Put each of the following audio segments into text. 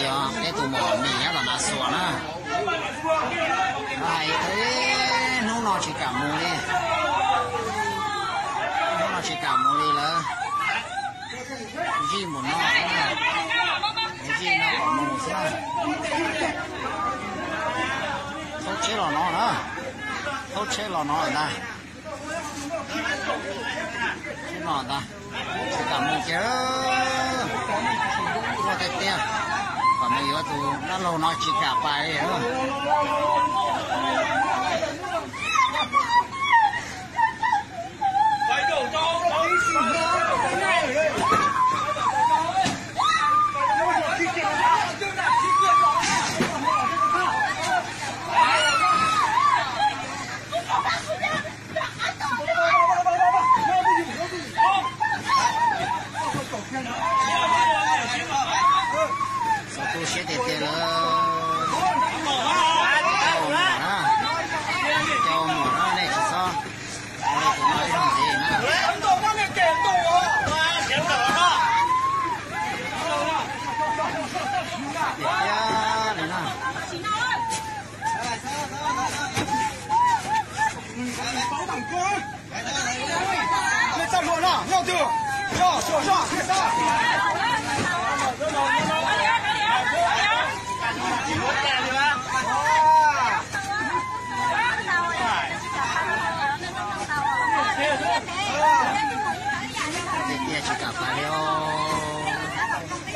Yog peb tus muam Mim nyob tom Naj Xuas na. Hais tias hnub no tsis kam mus li, hnub no tsis kam mus li lawm. Zij mus no, zij no kom mus xwb. Thaub tsheb los no na, thaub tsheb los no ntag. Tsheb no ntag, tsis kam mus kiag. Tuaj tiag tiag, kom mus yuav tus dab laug no tsis kam pais li. Txhob tu siab tiag tiag lawm. Cau muam na, cau muam na, nej tsis txhob ua li tus no ib zaug ntxiv na.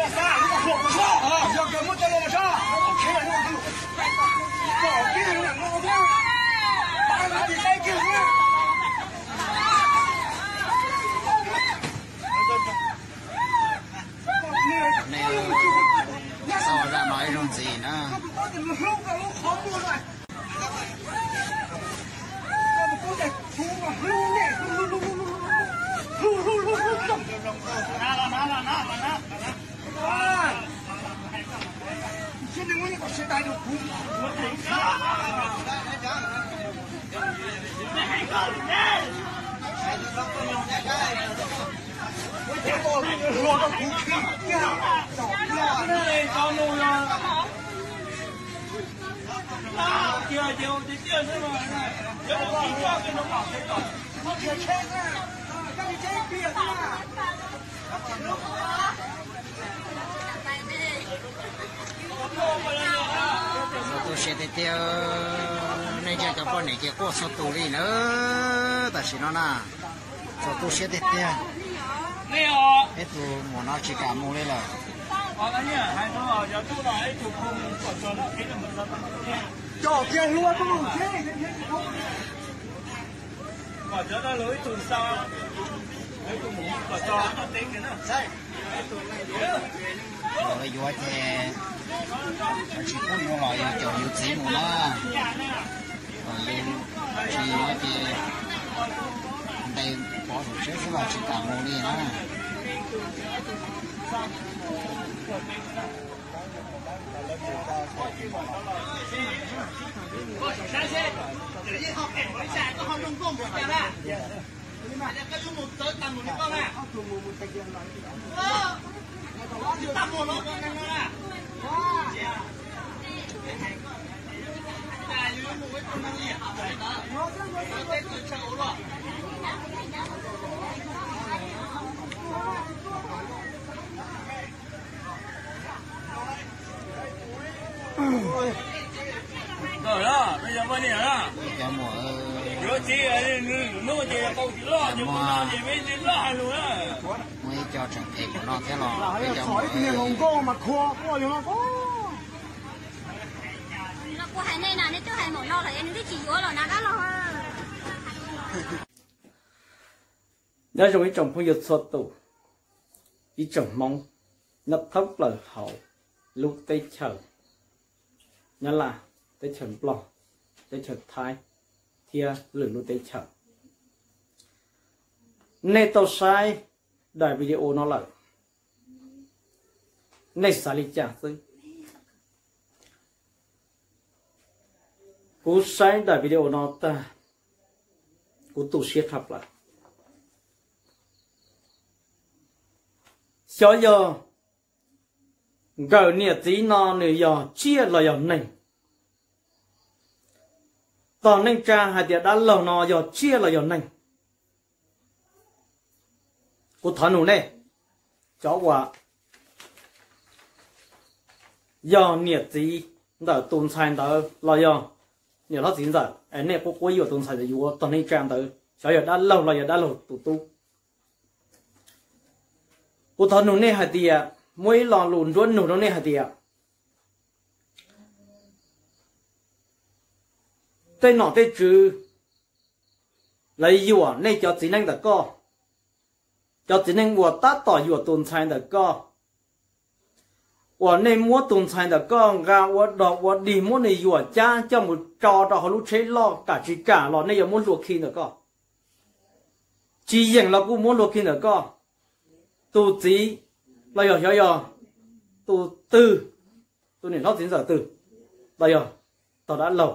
Tiag tiag li na. Tiag tiag tsis kam pais li os. Nej txhob zaj no ib zaug ntxiv na. Txhob tu siab tiag tiag, nej ntshe cov poj niam ces quaj txhua tus li na. Tam sim no na, txhob tu siab tiag tiag. Peb tus muam no tsis kam mus li lawm. Lawv yuav ces tsis pub yus los yus caum yus txiv mus na. Yus tsis yuav ces ntes pov saum tsheb xwb los tsis kam mus li na. Cov muam, cov muam, muaj ib co tseem phem npaum no thiab los peb cov muam. Nyob zoo ib tsoom phooj ywg txhua tus, ib tsoom Hmoob nyob thoob plaws hauv lub teb chaws Nyab Laj, teb chaws Nplog, teb chaws Thaib thiab lwm lub teb chaws. Nej tau saib daim video no lawm, nej xav li cas xwb? Kuv saib daim video no tag, kuv tu siab tshaj plaws. Xyov yog Nkawm niam txiv no nws yog tsiaj los yog neeg? Tog neej tsa hais tias dab laug no yog tsiaj los yog neeg? Kuv thov nug nej, cov uas yog niam txiv ntawm tus ntxhais ntawd los yog niam hlob txiv ntxawm es nej quab quab yuam tus ntxhais ntawd yuav tog neej tsa ntawd, xyov yog dab laug los yog dab laug tus tub. Kuv thov nug nej hais tias, muaj ib lo lus nruab nug rau nej hais tias, tej nom tej tswv lawv yuam nej cov txiv neej ntawm koj, cov txiv neej uas tab tom yuam tus ntxhais ntawm koj, uas nej muab tus ntxhais ntawm koj nqa ua dog ua dig, muab nws yuam cab coj mus tso rau hauv lub tsheb loj, kam tsis kam los nej yuav muab hlua khi ntawm koj. Tsis yeem los kuj muab hlua khi ntawm koj. Tus txiv los yog xyov yog tus twg, tus niam hlob txiv ntxawm twg los yog tog dab laug,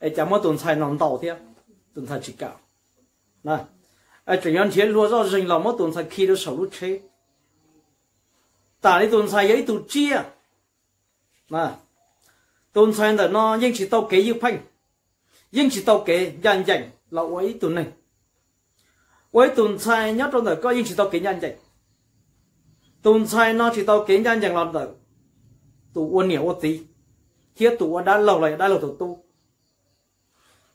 es cas muab tus ntxhais no ntaus thiab, tus ntxhais tsis kam, tseem yuav nrhiav hlua zoj zeeg los muab tus ntxhais khi rau saum lub tsheb. Tas li tus ntxhais yog ib tug tsiaj. Tus ntxhais ntawm no yeej tsis tau kev ywj pheej, yeej tsis tau kev ncaj ncees los ua ib tug neeg. Ua ib tug ntxhais nyob rau ntawm koj yeej tsis tau kev ncaj ncees. Tus ntxhais no tsis tau kev ncaj ncees los ntawm tus ua niam ua txiv thiab tus ua dab laug los yog dab laug tus tub.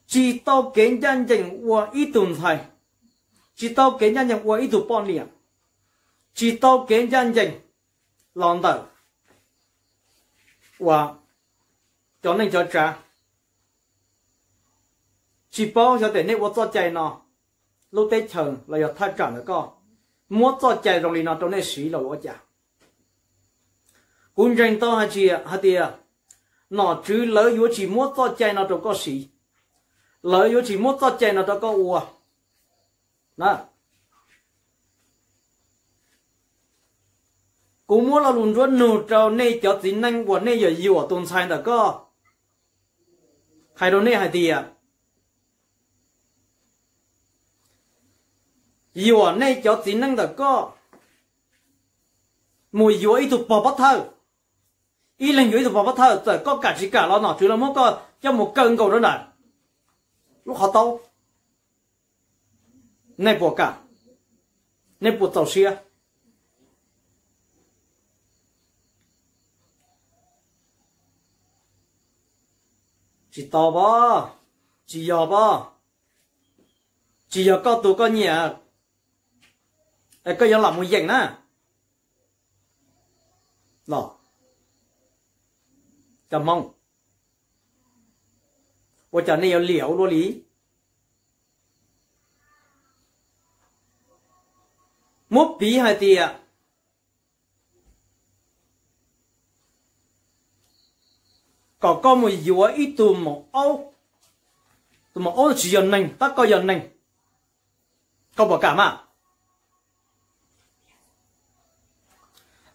Tsis tau kev ncaj ncees ua ib tug ntxhais, tsis tau kev ncaj ncees ua ib tug poj niam, tsis tau kev ncaj ncees los ntawm uas cov neej cov tsav. Tsis paub xyov tias nej ua txoj cai no, lub teb chaws los yog thaj tsam ntawm koj muab txoj cai zoo li no rau nej siv los ua cas. Kuv ntseeg tau hais tias, hais tias nom tswv lawv yuav tsis muab txoj cai no rau koj siv, lawv yuav tsis muab txoj cai no rau koj ua. Kuv muab lo lus nruab nug rau nej cov txiv neej uas nej yuam yuam tus ntxhais ntawm koj, hais rau nej hais tias, yuam nej cov txiv neej ntawm koj mus yuav ib tug pog pov thawj, ib leeg yuav ib tug pog pov thawj, txawm koj kam tsis kam los nom tswv los muab koj coj mus kaw nkaus rau ntawm lub qhov taub. Nej puas kam? Nej puas txaus siab? Tsis tau pab, tsis yog pab, tsis yog koj tus koj nyiam es koj yuav lam mus yeem na. Cov Hmoob, ua cas nej yuav liam ua luaj li? Muab piv hais tias kom koj mus yuav ib tug maum aub, tus maum aub tsis yog neeg tab koj yog neeg, koj puas kam mas?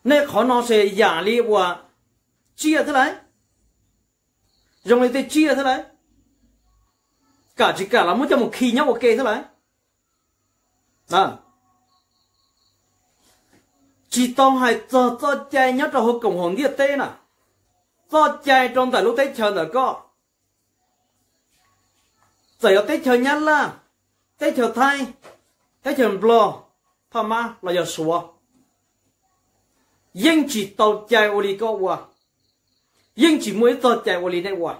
Nej qhov no ces yam li uas tsiaj thiab lauj, zoo li tej tsiaj thiab lauj, kam tsis kam los muab coj mus khi nyob ua ke thiab lauj. Tsis tau hais txog txoj cai nyob rau hauv koom haum ntiaj teb na, txoj cai rau ntawm lub teb chaws ntawm koj, txawm yog teb chaws Nyab Laj, teb chaws Thaib, teb chaws Nplog, Phaj Mab los yog Suav, yeej tsis tau cai ua li koj ua, yeej tsis muaj ib txoj cai ua li nej ua.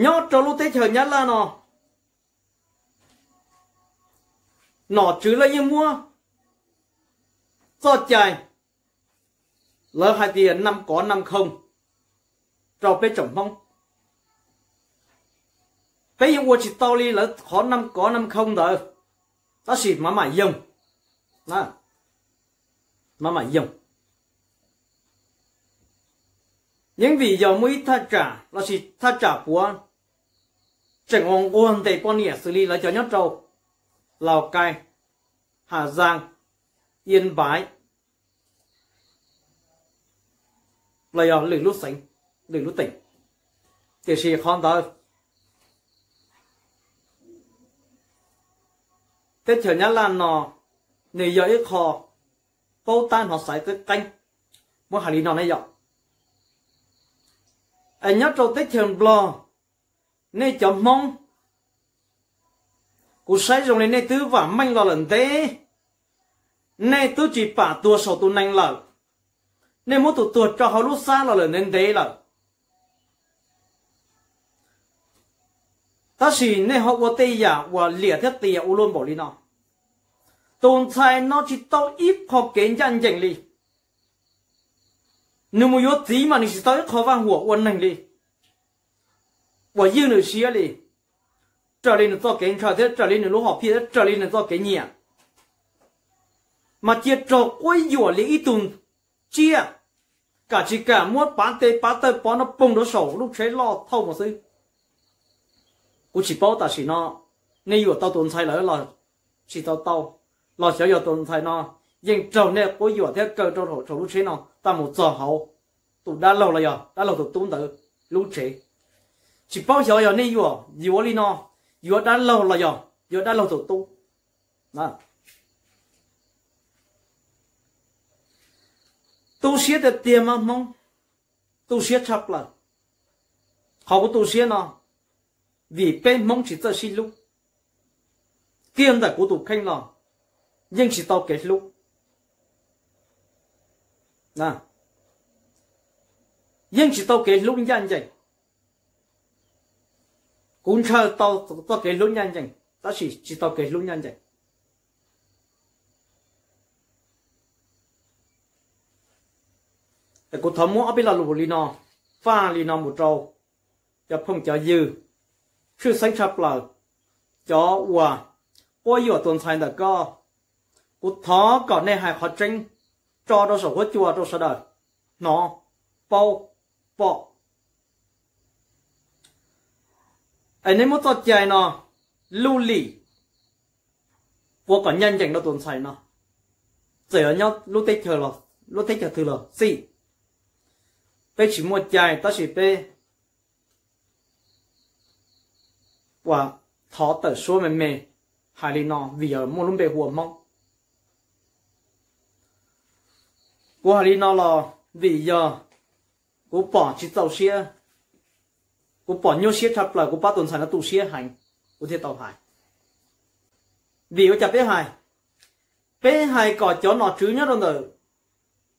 Nyob rau lub teb chaws Nyab Laj no, nom tswv lawv yeej muab txoj cai, lawv hais tias năm có năm không rau peb tsoom Hmoob. Peb yeej ua tsis tau li lawv qhov năm có năm không ntawd, tab sis maj mam yoog, maj mam yoog. Yeej vim yog muaj ib thaj tsam lossis thaj tsam puav tseem ua nquag ntes poj niam xws li lawv cov nyob rau Laus Kais, Has Zaas, Ias Npaiv los yog lwm lub xeev, lwm lub teem. Tiam sis qhov ntawd, teb chaws Nyab Laj no nws yog ib qho paub tab hnov xaiv qeeb qeeb. Muab hais li no ne yom, es nyob rau teb chaws Nplog, nej cov Hmoob, kuv saib zoo li nej twb vam meej los lawm ntev, nej twb tsis pam tuag saum tus nees lawm, nej muab tus tuag tso hauv lub xab los lawm ntev ntev lawm. Tab sis nej ho ua tej yam uas liam thiab qias ua luaj npaum li no. Tus ntxhais no tsis tau ib qho kev ncaj ncees li. Nws mus yuav txiv mas nws tsis tau ib qho vaj huam ua neeg li, uas ywj nws siab li, raws li nws txoj kev ntshaw thiab raws li nws lub hom phiaj thiab raws li nws txoj kev nyiam, mas cia raug quab yuam li ib tug tsiaj, kam tsis kam muab pav tes pav taw pov no poog rau saum lub tsheb loj thauj mus xwb. Kuv tsis paub tam sim no nej yuam tau tus ntxhais lawm los tsis tau tau, los xyov yog tus ntxhais no yeej raug nej quab yuam thiab kaw rau saum lub tsheb no tau mus txog hauv tus dab laug los yog dab laug tus tub ntawd lub tsev. Tsis paub xyov yog nej yuam yuav li no, yuav dab laug los yog yuav dab laug tus tub. Tu siab tiag tiag mas Hmoob, tu siab tshaj plaws. Qhov kuv tu siab no vim peb Hmoob tsis txawj sib hlub. Kiag ntawm kuv tus kheej los yeej tsis tau kev hlub, yeej tsis tau kev hlub ncaj ncees. Kuv ntshaw tau txoj kev hlub ncaj ncees tab sis tsis tau kev hlub ncaj ncees. Kuv thov muab ob peb lo lus li no, faj li no mus rau cov phooj cov ywg, tshwj xeeb tshaj plaws cov uas quab yuam tus ntxhais ntawm ko. Kuv thov kom nej hais qhov tseeb tso rau saum huab cua rau sawv daws hnov, paub, pom. Es nej muab txoj cai no luj lim ua kom ncaj ncees rau tus ntxhais no, txawm yog nyob lub teb chaws, lub teb chaws twg los xij. Peb tsis muaj cai tab sis peb uas thov tawm suab me me hais li no vim yog muaj lub npe hu ua Hmoob. Kuv hais li no los vim yog kuv pom tsis txaus siab, kuv pom nyuaj siab tshaj plaws, kuv pab tus ntxhais no tu siab heev, kuv thiaj tau hais. Vim ua cas peb hais? Peb hais kom cov nom tswv nyob rau ntawm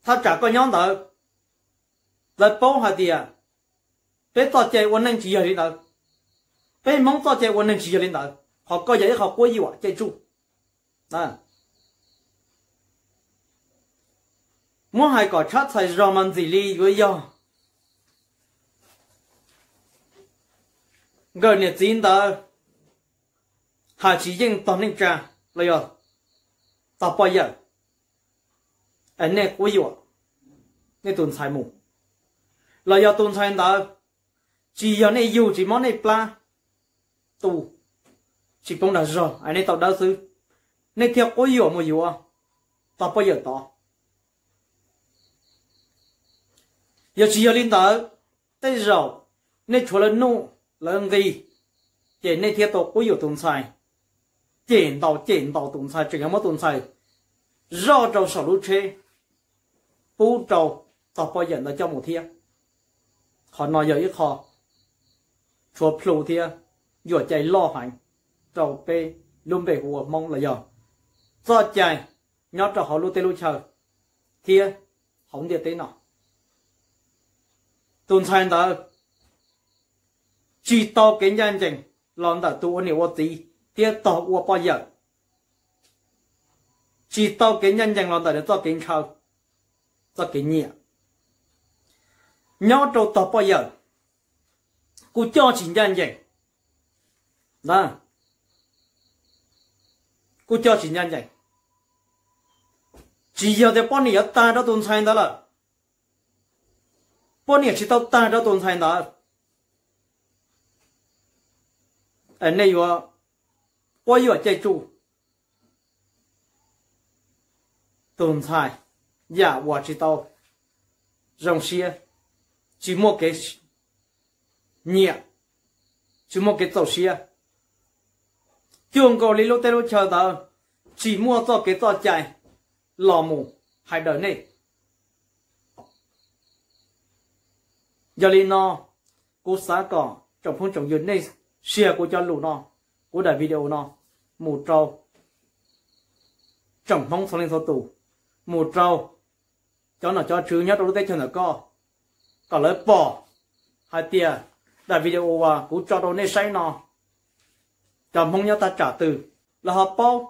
thaj tsam koj nyob ntawd, lawv paub hais tias peb txoj cai ua neej tsis yog li ntawd. Peb Hmoob txoj cai ua neeg tsis yog li ntawd, qhov koj yog ib qho quab yuam caij tsuj. Muab hais kom tshab txhais zog mas ntxim li yuav yog nkawm niam txiv ntawd hais tsis yeej tog neej tsa los yog tog poj yawm, es nej quab yuam nej tus ntxhais mus, los yog tus ntxhais ntawd tsis yog nej yug tsis mob nej plab tu, tsis poob dag zog es nej tau dawb xwb, nej thiaj quab yuam mus yuav tog poj yawm tod. Yog tsis yog li ntawd, tej zaum nej tshuav lawv nuj lawv nqi, ces nej thiaj tau quab yuam tus ntxhais, cem ntaus cem ntaus tus ntxhais tseem yuav muab tus ntxhais zoj rau saum lub tsheb pub rau tog poj yawm ntawd coj mus thiab. Qhov no yog ib qho tshuav plhu thiab yuam cai loj heev rau peb lub npe hu ua Hmoob los yog txoj cai nyob rau hauv lub teb lub chaw thiab hauv ntiaj teb no. Tus ntxhais ntawd tsis tau kev ncaj ncees los ntawm tus ua niam ua txiv thiab tog ua poj yawm, tsis tau kev ncaj ncees los ntawm nws txoj kev ntshaw, txoj kev nyiam. Nyob rau tog poj yawm kuj coj tsis ncaj ncees, kuj coj tsis ncaj ncees. Tsis yog tias poj niam yuav tag rau tus ntxhais ntawd lawm, poj niam tsis tau tag rau tus ntxhais ntawd, es nej yuav quab yuam caij tsuj tus ntxhais yam uas tsis tau zoo siab, tsis muaj kev nyiam, tsis muaj kev txaus siab. Cuag nkaus li lub teb lub chaw ntawd tsis muaj txoj kev txoj cai los mus hais daws nej. Yog li no, kuv xav kom tsoom phooj tsoom ywg nej share kuv cov lus no, kuv daim video no mus rau tsoom Hmoob txhua leej txhua tus, mus rau cov nom cov tswv nyob rau lub teb chaws ntawm koj, kom lawv pom hais tias daim video uas kuv tso rau nej saib no, cov Hmoob nyob thaj tsam twg lawv ho paub,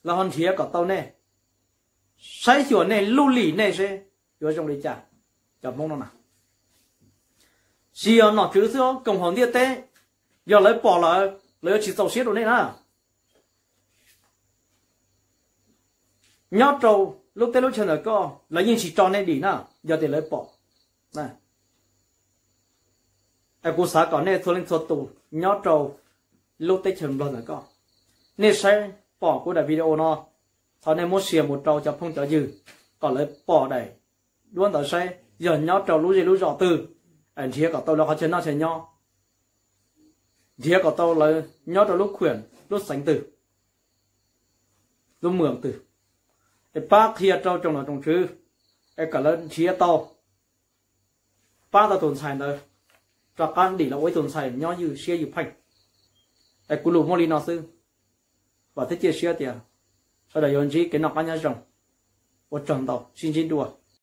lawv ho nrhiav kom tau nej, saib xyuas nej lub lim nej seb yuav zoo li cas. Cov Hmoob no na, tsis yog nom tswv xwb, koom haum ntiaj teb, yog lawv pom lawm lawv yuav tsis txaus siab rau nej na. Nyob rau lub teb lub chaw ntawm koj lawv yeej tsis tso nej dim na, yog tias lawv pom. Kuv xav kom nej txhua leej txhua tus nyob rau lub teb chaws Nplog ntawm koj, nej saib pom kuv daim video no, thov nej muab share mus rau cov phooj cov ywg kom lawv pom daim duab ntawd saib yog nyob rau lub zej lub zos twg, nrhiav kom tau lawv qhov chaw noj chaw nyob, nrhiav kom tau lawv nyob rau lub khuam lub xeev twg, lub moos twg, es pab qhia rau tsoom nom tsoom tswv es kom lawv nrhiav tau, pab tau tus ntxhais ntawd rov qab dim los ua ib tug ntxhais nyob ywj siab ywj pheej. Es kuv lus muaj li no xwb, vam thiab cia siab tias sawv daws yuav ntsib kev noj qab nyob zoo. Ua tsaug ntau, sib ntsib dua.